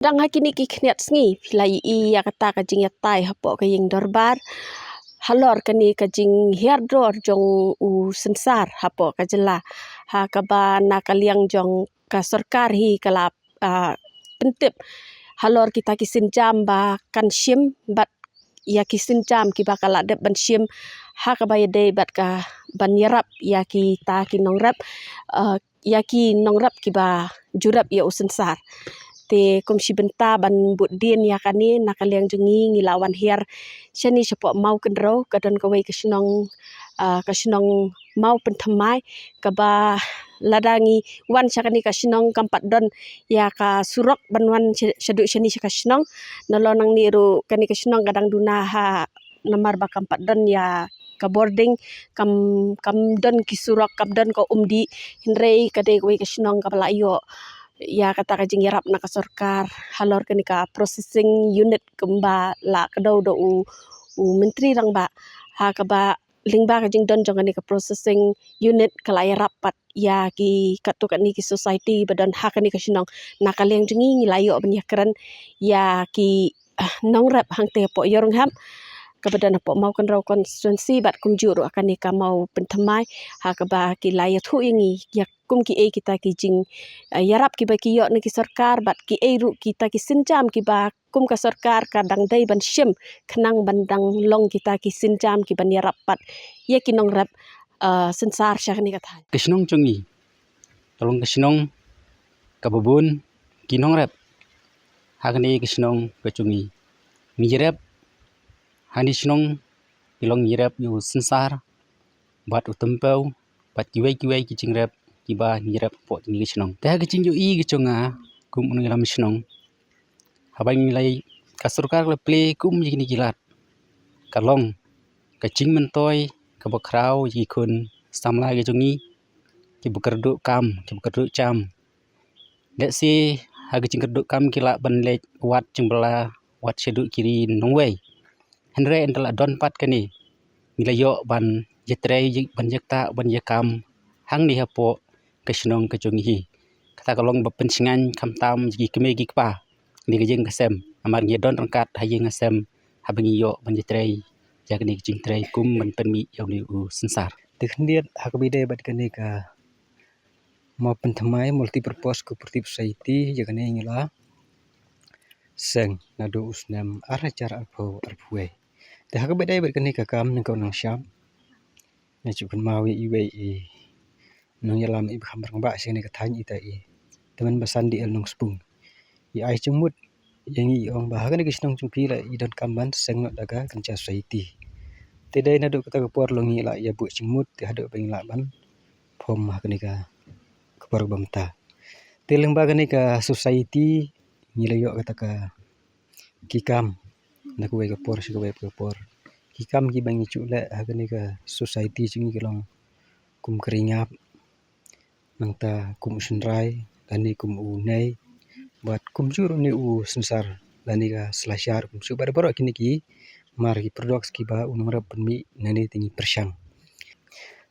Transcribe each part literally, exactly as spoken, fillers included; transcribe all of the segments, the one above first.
Dang ha kine ki khyndiat sngi phi la ïohi ïa kata ka jingïatai hapoh ka ïing dorbar halor kane ka jinghiar dor jong u synsar hapoh ka jylla, ha kaba na ka liang jong ka sorkar hi ka la, ah, pyntip halor kita ki sienjam ba kan shim bad ïa ki sienjam kiba ka la dep ban shim ha kaba ïadei bad ka ban ïarap ïa kita ki nongrep, ah, ïa ki nongrep kiba ju rep ïa u synsar. Te kum shi bynta ban bud dien ïa kane, na ka liang jong ngi ngi la wan hiar shane shapoh Mawkynrew, ka don kawei ka shnong, ah, ka shnong Mawpynthymmai, kaba lada ngi wan sha kane ka shnong kam pat don ïa ka surok ban wan sha-, shaduh shane sha ka shnong. Nalor nangne ruh kane ka shnong ka dang duna ha namar ba kam pat don ïa ka bording, kam, kam don ki surok, kam don ka umdih, hynrei ka dei kawei ka shnong kaba la ïoh ïa kata ka jingïarap na ka sorkar halor kane ka processing unit kumba la kdew da u, u Myntri Rangbah, ha kaba lyngba ka jingdon jong kane ka processing unit ka la ïarap pat ïa ki katto katne ki society ba don ha kane ka shnong. Na ka liang jong ngi ngi la ïoh ban ïakren ïa ki, ah, nongrep hangtei hapoh Ïewrynghap, kaba don hapoh Mawkynrew constituency bad kumjuh ruh ha kane ka Mawpynthymmai, ha kaba ki la ïathuh ïa ngi ïa kum kiei kita ki jing, ah, ïarap kiba ki ïoh na ki sorkar bad kiei ruh kita ki sienjam kiba kum ka sorkar ka dang dei ban shim khnang ban dang long kita ki sienjam kiban ïarap pat ïa ki nongrep, ah, synsar sha kane ka thaiñ. Ka shnong jong ngi ka long ka shnong kaba bun ki nongrep. Ha kane ka shnong ka jong ngi ngi rep, ha kane shnong ki long ngi rep ïa u synsar bad u tympew bad kiwei kiwei ki jingrep kiba ngi rep hapoh kane ka shnong. Te ha ka jingïohi ka jong nga kum u nongïalam shnong, haba ngi la, ka sorkar ka la plie kum ïa kine ki lad, ka long ka jingmyntoi kaba khraw ïa ki khun samla ki jong ngi kiba kyrduh kam, kiba kyrduh jam. Lehse ha ka jingkyrduh kam ki lah ban leit wad jingbylla, wad shaduh ki ri nongwei. Hynrei ynda la don pat kane, ngi la ïoh ban ïatrei, ban ïaktah, ban ïakam hangne hapoh ka shnong ka jong ngi hi. Kata ka long ba pynshngaiñ khamtam ïa ki kmie ki kpa, kane ka ïing ka sem, namar ngi don ryngkat ha ïing ha sem haba ngi ïoh ban ïatrei ïa kane ka jingtrei kum ban pynmih ïa une u synsar. Te khyndiat ha kaba ïadei bad kane ka Mawpynthymmai Multipurpose Cooperative Society, ïa kane ngi la seng naduh u snem ar hajar arphew arphew wei. Te ha kaba ïadei bad kane ka kam nyngkong nyngshap, nga shu kynmaw ïa iwei i nongïalam iba kham rangbah sha kane ka thaiñ, ita i tymmen Basan D L Nongspung. I ai jingmut ïa ngi, i ong ba ha kane ka shnong jong phi la i donkam ban seng noh da ka Kynja Society. Te dei naduh kata ka por long ngi la ïa buh jingmut te haduh ba ngi lah ban form ha kane ka, ka por ba mynta. Te lyngba kane ka society ngi la ïoh kata ka, ki kam na kawei ka por sha kawei ka por. Ki kam kiba ngi ju leh ha kane ka society jong ngi ki long kum ka ri ngap, nangta kum u shynrai, lane kum u nei, bad kumjuh ruh une u synsar lane ka slasher, kumjuh bad baroh kine ki mar ki products kiba u nongrep pynmih nangne te ngi pyrshang.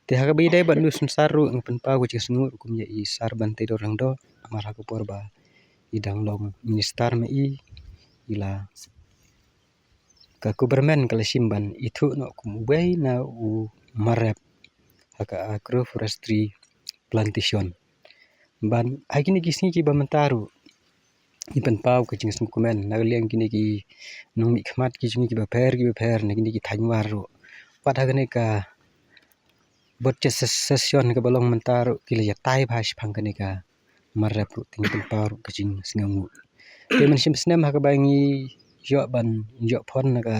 Te ha kaba ïadei bad une u synsar ruh nga pynpaw ka jingsngewnguh kum ïa i Sir Banteidor Lyngdoh, namar ha ka por ba i dang long minister ma i, i la, ka government ka la shim ban ithuh noh kum uwei na u mar rep ha ka agroforestry plantation. Bad ha kine ki sngi kiba mynta ruh ngi pynpaw ka jingsngewkmen na ka liang kine ki nongmihkhmat ki jong ngi kiba pher kiba pher na kine ki thaiñ war ruh. Bad ha kane ka budget ses-, session kaba long mynta ruh ki la ïatai bha shaphang kane ka mar rep ruh, te ngi pynpaw ruh ka jingsngewnguh. Te mynshem snem ha kaba ngi ïoh ban ïoh phone na ka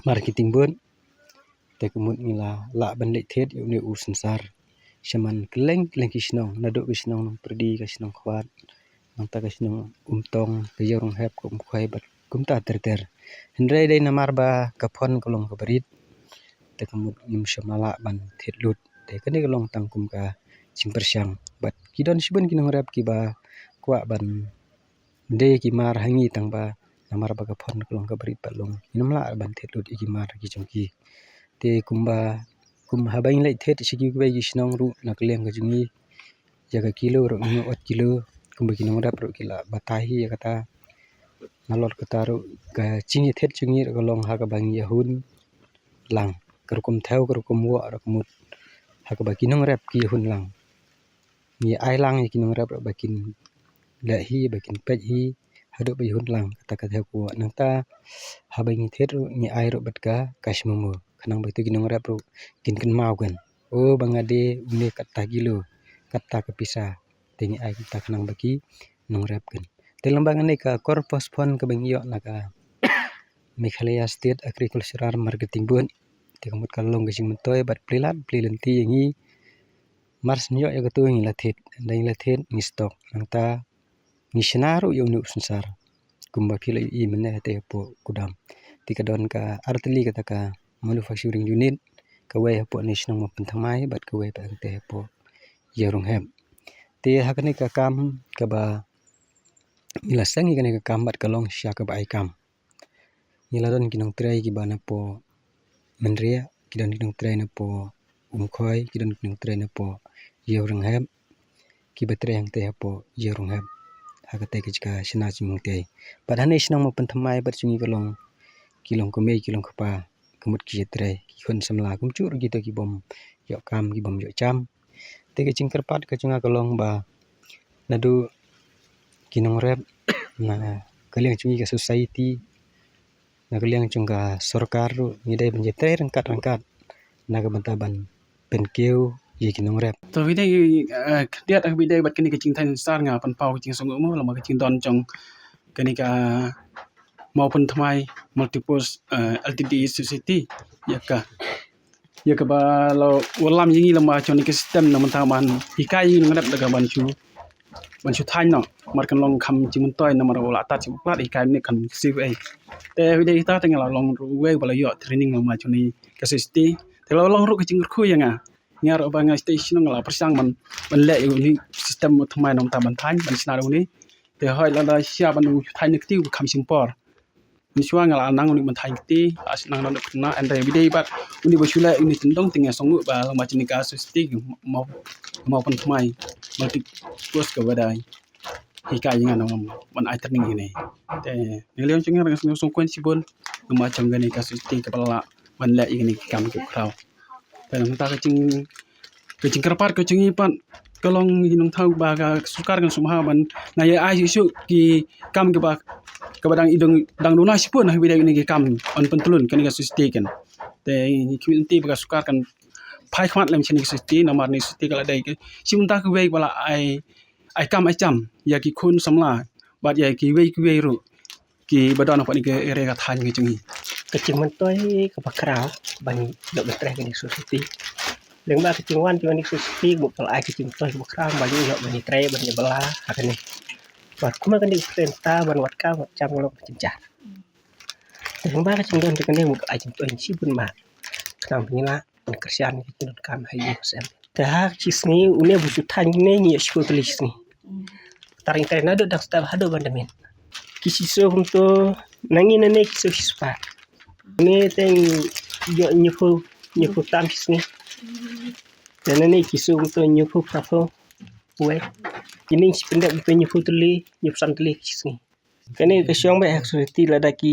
marketing board, te ka mut ngi la lah ban leit thied ïa une u synsar shaman kylleng kylleng ki shnong, naduh ka shnong Nongpyrdi, ka shnong Khwat, nangta ka shnong Umtong, ka Ïewrynghep, ka Umkhwai bad kumta ter ter. Hynrei dei namar ba ka phone ka long kaba rit, te ka mut ngim shym la lah ban thied lut. Te kane ka long tang kum ka jingpyrshang bad ki don shibun ki nongrep kiba kwah ban die ki mar ha ngi, tang ba namar ba ka phone ka long kaba rit bad long ngim lah ban thied lut ïa ki mar ki jong ki. Te kumba, kum haba ngi leit thied sha kiwei ki shnong ruh na ka liang ka jong ngi, ïa ka kilo ruh ngi ot kilo, kumba ki nongrep ruh ki la batai hi ïa kata. Nalor kata ruh ka jingïathied jong ngi ruh ka long ha kaba ngi ïahun lang, ka rukom thew, ka rukom wah, ka rukom mut, ha kaba ki nongrep ki ïahun lang. Ngi ai lang ïa ki nongrep ruh ba kin leh hi, ba kin peit hi, haduh ba ïahun lang kata ka thew ka wah. Nangta haba ngi thied ruh ngi ai ruh bad ka cash memo, khnang ba ito ki nongrep ruh kin kynmaw kan, o, ba nga die une katta kilo, katta ka pisa. Te ngi ai kumta khnang ba ki nongrep kan. Te lyngba kane ka corpus fund kaba ngi ïoh na ka Meghalaya State Agricultural Marketing Board, te ka mut ka long ka jingmyntoi bad plie lad plie lynti ïa ngi. Mar shu ïoh ïa katu ngi la thied, ynda ngi la thied ngi stock, nangta ngi shna ruh ïa une u synsar kumba phi la ïohi mynne hangtei hapoh kudam. Te ka don ka artylli kata ka manufacturing unit, kawei hapoh ne shnong Mawpynthymmai bad kawei pat hangtei hapoh Ïewrynghep. Te ha kane ka kam kaba ngi la seng ïa kane ka kam bad ka long shisha kaba ai kam. Ngi la don ki nongtrei kiba napoh Mynriah, ki don ki nongtrei napoh Umkhoi, ki don ki nongtrei napoh Ïewrynghep, kiba trei hangtei hapoh Ïewrynghep ha katei ka jaka shna jingmyntoi. Bad hane shnong Mawpynthymmai bad jong ngi ka long, ki long kmie ki long kpa, ka mut ki ïatrei, ki khun samla kumjuh ruh kito ki bym ïoh kam, ki bym ïoh jam. Te ka jingkyrpad ka jong nga ka long ba naduh ki nongrep, na ka liang jong ngi ka society, na ka liang jong ka sorkar ruh, ngi dei ban ïatrei ryngkat ryngkat na ka bynta ban pynkiew ïa ki nongrep. To, ïa kane, eh, khyndiat, eh, ïa kane bad kane ka jingthaiñ synsar nga pynpaw ka jingsngewnguh mo, lem bad ka jingdon jong kane ka Mawpynthymmai Multipurpose, eh, L T D Society. Ïa ka, ïa kaba la wallam ïa ngi lem bad jong kane ka system na ka bynta ban hikai ïa ngi nongrep da kaba ban shu, ban shu thaiñ noh. Mar kan long kham jingmyntoi namar u la tad sha u plat hikai ne kan shu ei. Te ïa kata te nga la long ruh uwei ba la ïoh training lem bad jong kane ka society. Te la long ruh ka jingkyrkhu ïa nga. Nga ruh ba nga sdang shnong nga la pyrshang ban, ban leh ïa une u system Mawpynthymmai na ka bynta ban thaiñ, ban shna ïa une. Te hooid lada shisha ban u thaiñ na kti u kham shim por. Mynshuwa nga la nang une ban thaiñ kti, la shu nang nang khynnah, hynrei ïa kane bad une ba shu leh une tyndong te nga sngewnguh ba lem bad jong kane ka society Maw, Mawpynthymmai Multipurpose kaba dei hikai ïa nga na ban ai training ïa kane. Te na ka liang jong nga nga sngewsynei shibun lem bad jong kane ka society kaba la lah ban leh ïa kane ki kam ki khraw. Te nangta ka jing, ka jingkyrpad ka jong ngi pat ka long ngi nongthaw ba ka sorkar kan sngewbha ban, nga ïa ai shuh shuh ki kam kiba, kaba dang i dang, dang duna shibun ha kaba dei kine ki kam ban pyntylun kane ka society kan. Te ngi khmih lynti ba ka sorkar kan phai khmat lem sha kane ka society namar kane ka society ka la dei ka shi bynta kawei ba la ai, ai kam ai jam ïa ki khun samla bad ïa kiwei kiwei ruh kiba don hapoh kane ka area ka thaiñ ka jong ngi. Ka jingmyntoi kaba khraw ba ngi ïoh ban trei kane ka society. Lyngba ka jingwan jong kane ka society mut ka la ai ka jingmyntoi kaba khraw ba ngi ïoh ban trei ban ïa bylla ha kane. Bad kumba kane ka society mynta ban wad kam wad jam ka long ka jingjar. Te lyngba ka jingdon jong kane mut ka la ai jingmyntoi shibun bha. Khnang ba ngi lah ban kyrshan ïa ka jingdonkam ha ïing ha sem. Te ha ka shi sngi une ba shu thaiñ ne ngi ïoh shiphew tylli shi sngi. Tang ngi trei naduh dang step haduh ban da miet. Ki shiso kumto na ngi nane ki shiso shispah. Une te ngi ïoh hynñiewphew, hynñiewphew tam shi sngi. Te nane ki shiso kumto hynñiewphew, phraphew. Wei. Kine ngi shu pyndep kumto hynñiewphew tylli, hynñiewphew san tylli shi sngi. Kane ka shong beit ha ka society lada ki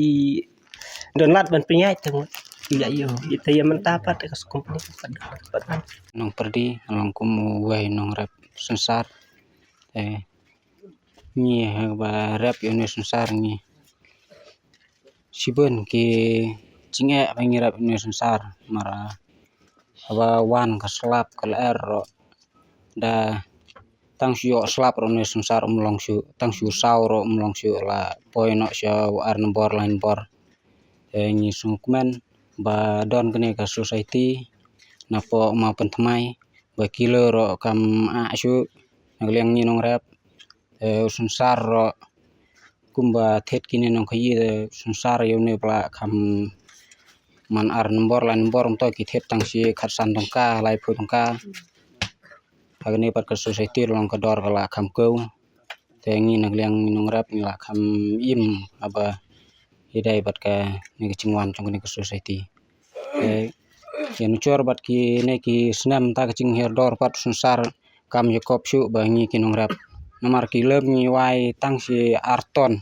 don lad ban pynïaid te mut ki ïa ïoh. Ïa te ïa mynta pat ka company pat pat. Nongpyrdi, nga long kum uwei u nongrep synsar. Te ngi haba rep ïa une u synsar ngi shibun ki jingeh ba ngi rep ïa une u synsar. Namar haba wan ka slap ka lyer ruh da tang shu ïoh slap ruh une u synsar um long shuh, tang shu saw ruh um long shuh, la poi noh sha u ar nombor lai nombor. Te ngi sngewkmen ba don kane ka society napoh Mawpynthymmai ba kilo ruh kam ah shuh na ka liang ngi nongrep. Te u synsar ruh kumba thied kine nongkhaïi te u synsar ïa une ba la kham man ar nombor lai nombor kumto ki thied tang shi khatsan tyngka, laiphew tyngka. Ha kane pat ka society long ka dor ka la kham kiew. Te ngi na ka liang ngi nongrep ngi la kham im haba ïadei bad kane ka jingwan jong kane ka society. Te ïa nujor bad kine ki snem mynta ka jinghiar dor pat u synsar kam ïakop shuh ba ngi ki nongrep Namar ki lum ngi wai tang shi ar ton.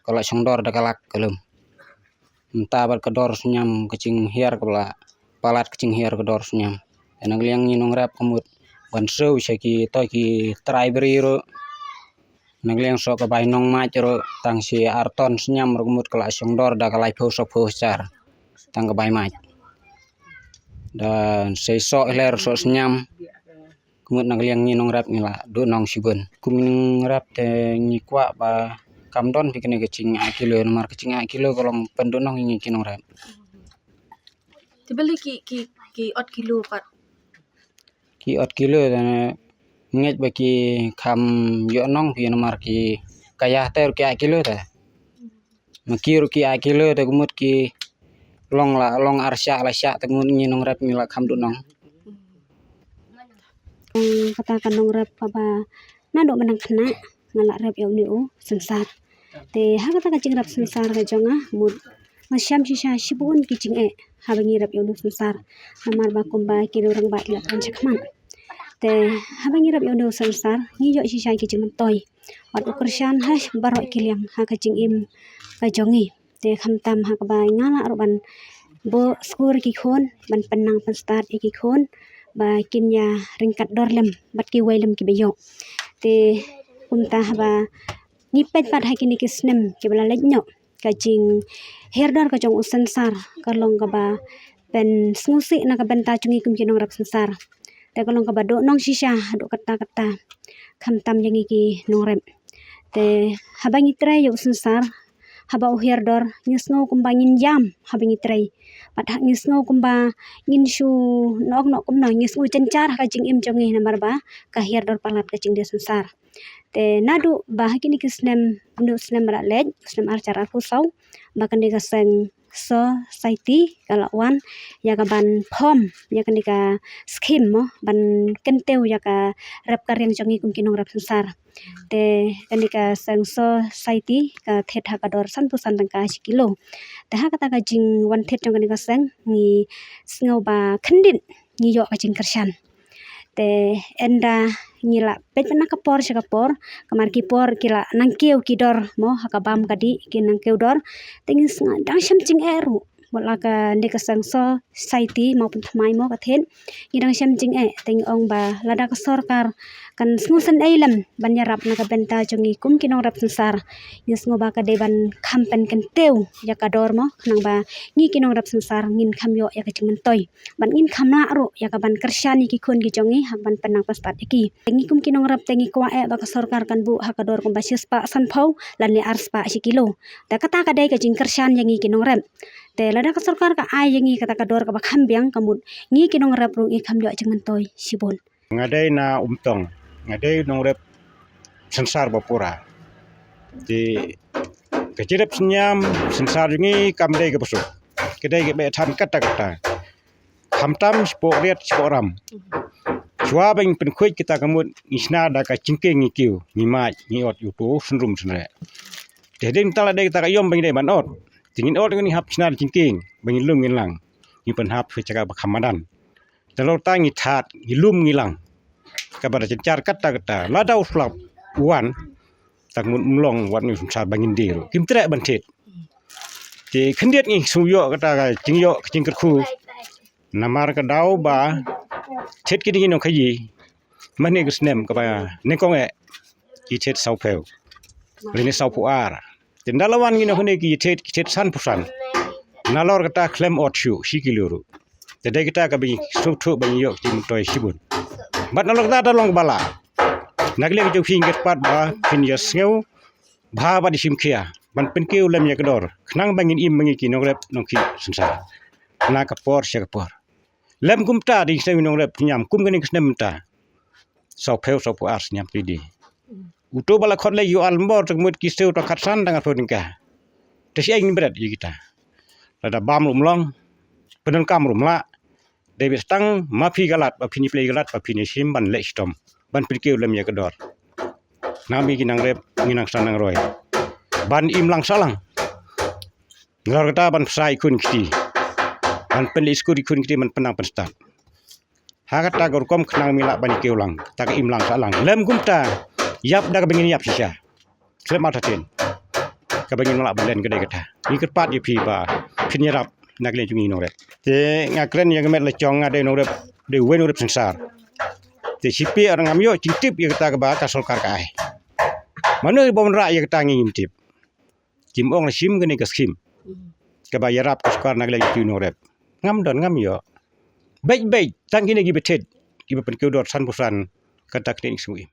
Ka la shong dor da ka lak ka lum. Mynta bad ka dor sniam ka jinghiar ka la palat ka jinghiar ka dor sniam. Te na ka liang ngi nongrep ka mut ban siew sha ki, to ki trai bri ruh. Na ka liang soh ka bai nongmait ruh tang shi ar ton sniam ruh ka mut ka la shong dor da ka laiphew saphew hajar. Tang ka bai mait. Da sei soh ler soh sniam. Ka mut na ka liang ngi nongrep ngi la duh nong shibun. Kum ngi nongrep te ngi kwah ba kam don phi kane ka jingah kilo, namar ka jingah kilo ka long pynduh nong ngi ki nongrep. Te balei ki, ki, ki ot kilo pat? Ki ot kilo te ngeit ba ki kham ïoh nong phi namar ki kaya te ruh ki ah kilo te. Ma ki ruh ki ah kilo te ka mut ki long la, long ar shah la shah te ka mut ngi nongrep ngi la kham duh nong. Kata ka nongrep kaba naduh mynhynnin nga la rep ïa une u synsar. Te ha kata ka jingrep synsar ka jong nga mut nga shem shisha shibun ki jingeh haba ngi rep ïa une u synsar. Namar ba kumba ki rangbah ki la kren shakhmat. Te haba ngi rep ïa une u synsar ngi ïoh shisha ki jingmyntoi. Wat u kyrshan ha baroh ki liang ha ka jingim ka jong ngi. Te khamtam ha kaba nga lah ruh ban buh skul ki khun, ban pynnang pynstad ïa ki khun ba kin ïa ryngkat dor lem bad kiwei lem kiba ïoh. Te kumta haba ngi peit pat ha kine ki snem kiba la leit noh, ka jinghiar dor ka jong u synsar ka long kaba pynsngewsih na ka bynta jong ngi kum ki nongrep synsar. Te ka long kaba duh nong shisha haduh katta katta, khamtam ïa ngi ki nongrep. Te haba ngi trei ïa u synsar, haba u hiar dor ngi sngew kumba ngin ïam haba ngi trei. Pat ha ngi sngew kumba ngin shu noh noh kumno, ngi sngew jynjar ha ka jingim jong ngi namar ba ka hiar dor palat ka jingdie synsar. Te naduh ba ha kine ki snem, naduh snem ba la leit, snem ar hajar arphew saw, ba kane ka seng Society ka la wan ïa ka ban form ïa kane ka scheme mo, ban kyntiew ïa ka rep ka riang jong ngi kum ki nongrep synsar. Te kane ka seng Society ka thied ha ka dor sanphew san tyngka shi kilo. Te ha kata ka jingwan thied jong kane ka seng ngi sngew ba khyndiat ngi ïoh ka jingkyrshan. Te ynda ngi la peit na ka por sha ka por, kamar ki por ki la nang kiew ki dor mo, ha ka bam ka dih ki nang kiew dor. Te ngi sngew dang shem jingeh ruh. Bad la kane ka seng Society mo, pynthymmai mo ka thied, ngi dang shem jingeh. Te ngi ong ba lada ka sorkar kan sngewsynei lem ban ïarap na ka bynta jong ngi kum ki nongrep synsar, ngi sngew ba ka dei ban kham pynkyntiew ïa ka dor mo, khnang ba ngi ki nongrep synsar ngin kham ïoh ïa ka jingmyntoi. Bad ngin kham lah ruh ïa ka ban kyrshan ïa ki khun ki jong ngi ha ka ban pynnang pynstad ïa ki. Te ngi kum ki nongrep te ngi kwah eh ba ka sorkar kan buh ha ka dor kumba shispah sanphew lane arspah shi kilo. Te kata ka dei ka jingkyrshan ïa ngi ki nongrep. Te lada ka sorkar ka ai ïa ngi kata ka dor kaba kham biang, ka mut ngi ki nongrep ruh ngi kham ïoh jingmyntoi shibun. Nga dei na Umtong, nga dei nongrep synsar ba pura. Te ka jingrep sniam synsar jong ngi kam dei kaba suk, ka dei kaba than katta katta. Khamtam shapoh riat shapoh ram. Shuwa ban pynkhuid kita ka mut ngi shna da ka jingkieng ngi kiew, ngi mad ngi ot ïa uto u synrum synreh. Te hadien kata la dei kata ka ïom ba ngi dei ban ot. Te ngin ot ngi hap shna da jingkieng ba ngin lum ngin lang, ngi pynhap sha ka jaka ba kham madan. Te nalor kata ngi thad ngi lum ngi lang. Kaba da jynjar katta katta, lada u slap u wan, ta ka mut ym long wat ngi u synsar ba ngin die ruh, kim treh ban thied. Te khyndiat ngi sngew ïoh kata ka jingïoh ka jingkyrkhu. Namar ka daw ba thied kine ki nongkhaïi, mynne ka snem kaba nyngkong eh ki thied sawphew lane sawphew ar. Te ynda la wan kine ki thied, ki thied sanphew san. Nalor kata khlem ot shuh shi kilo ruh. Te dei kata kaba ngi sngewthuh ba ngi ïoh ka jingmyntoi shibun. Bad nalor kata da long ba la, na ka liang jong phi ngi kyrpad ba phin ïa sngewbha bad ïa shim khia ban pynkiew lem ïa ka dor, khnang ba ngin im ma ngi ki nongrep nongkhaïi synsar na ka por sha ka por. Lem kumta dei snem nongrep sniam kum kane ka snem mynta, sawphew sawphew ar sniam phi die. Uto ba la khot leh ïa u ar lembor, ta ka mut ki siew ta khatsan dang arphew tyngka. Te shi ïa ngin bret ïa kita. Lada bam ruh ym long, pyndonkam ruh ym lah. Dei beit tang ma phi ka lad ba phin ïa plie ka lad ba phin ïa shim ban leh shitom, ban pynkiew lem ïa ka dor. Ngi ki nongrep ngi nang sah nang roi ban im lang sah lang. Nalor kata ban pynshai khun kti, ban pynleit skul ïa khun kti, ban pynnang pynstad. Ha kata ka rukom khnang ba ngin lah ban ïa kiew lang, kata ka im lang sah lang. Lem kumta ïap da kaba ngin ïap shisha. Khlem artatien. Kaba ngin lah ban len ka dei kata. Ngi kyrpad ïa phi ba phin ïarap na ka liang jong ngi nongrep. Te nga kren ïa ka met la jong nga dei nongrep, dei uwei nongrep synsar. Te shipi ar ngam ïoh jingtip ïa kata kaba ka sorkar ka ai. Mano ba wanrah ïa kata ngi ngim tip. Kim ong la shim kane ka skim kaba ïarap ka sorkar na ka liang jong ngi nongrep. Ngam don, ngam ïoh. Beit beit tang kine kiba thied, kiba pynkiew dor san phew san, kata kine ngi sngew im.